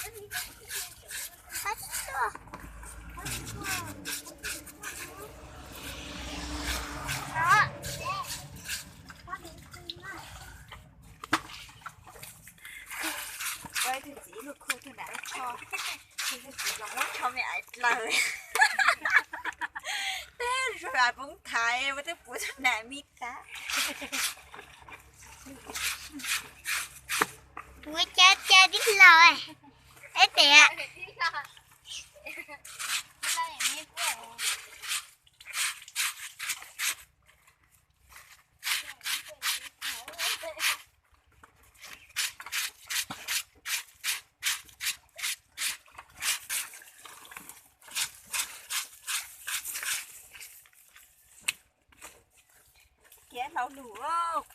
Ua ib tug txiv ib lub khu tug nam lub tsho, tug txiv zoo muab tsho me aiv dlaws. Teb zoo aiv poob thaiv ua teb puv tug nam me qab. Ua cas cas tib laus es tias Kiav hlau lug.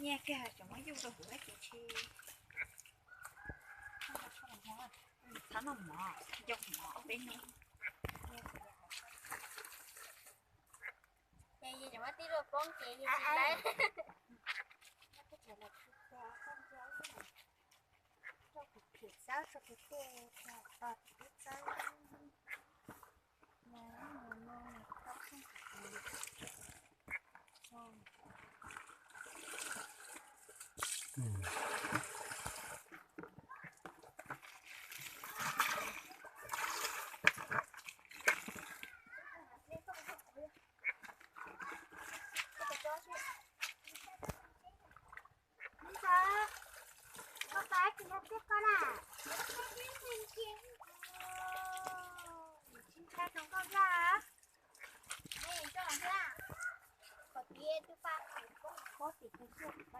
Nyiaj kiag tseem muab yuj rau huv ces tsis txhob noj mov, ncau mov peb hnub. Ces yus cov muab tib luaj poob ces yus tsis laib. Rau kuv phim txawb rau kuv tej tos kuv tub txawb. Koj pab tsis yog tib koj na. Tsis ntshai rau koj Nplaj. Qhov tias tus pab pob tim tus xyuaj tim ko.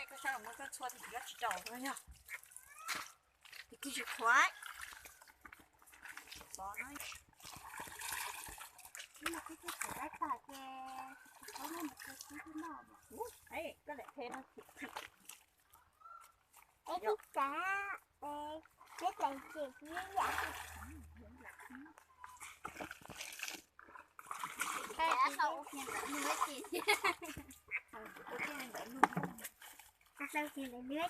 Koj sab los muab koj txhua tus tsis dab tsis rau yog. Tus kis tsis khuav. Pov no. Ib no koj twb khuav dab tag ces koj no mas koj twb noj mas. Koj lam qhia no. Es ib tsav, peb tsav ces ib yam. Ua ces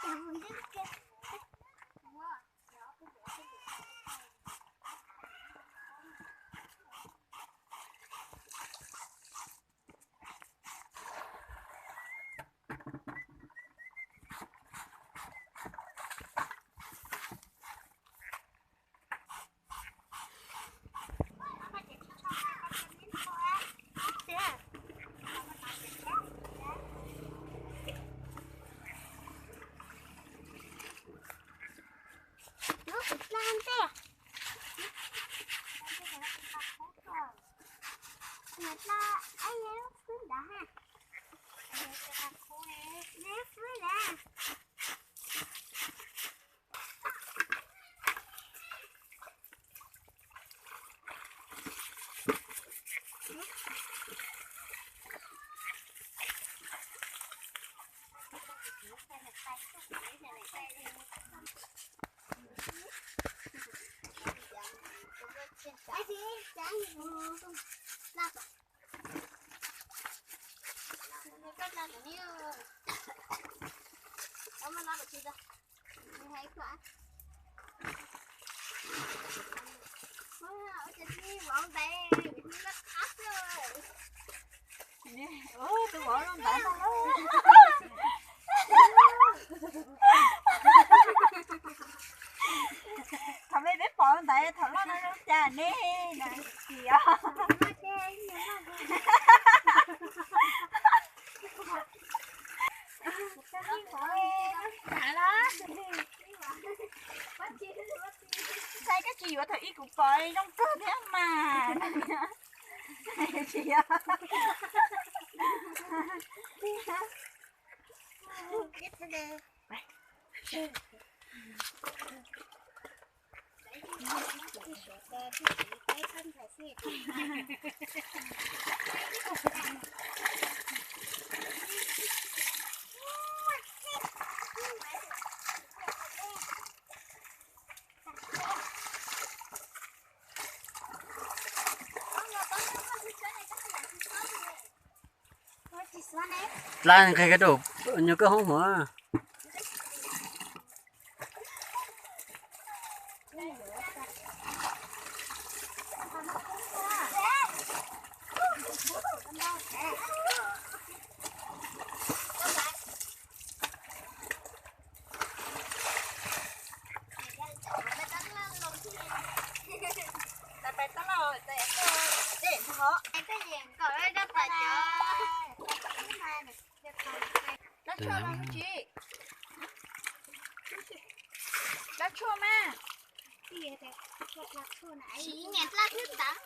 ntawm lub ces Thaum me peb pom ntawd thaum loj no zoo cas ne, na tsis os. Saib koj tsis yuav thaum ub kuv pom zoo kawg thiab mas. Tsis yog. Dlab nqeg koj rau nyuag koj hoob hmoov. Dlab tshuaj mas. Siv niam dlab thwb ntawd.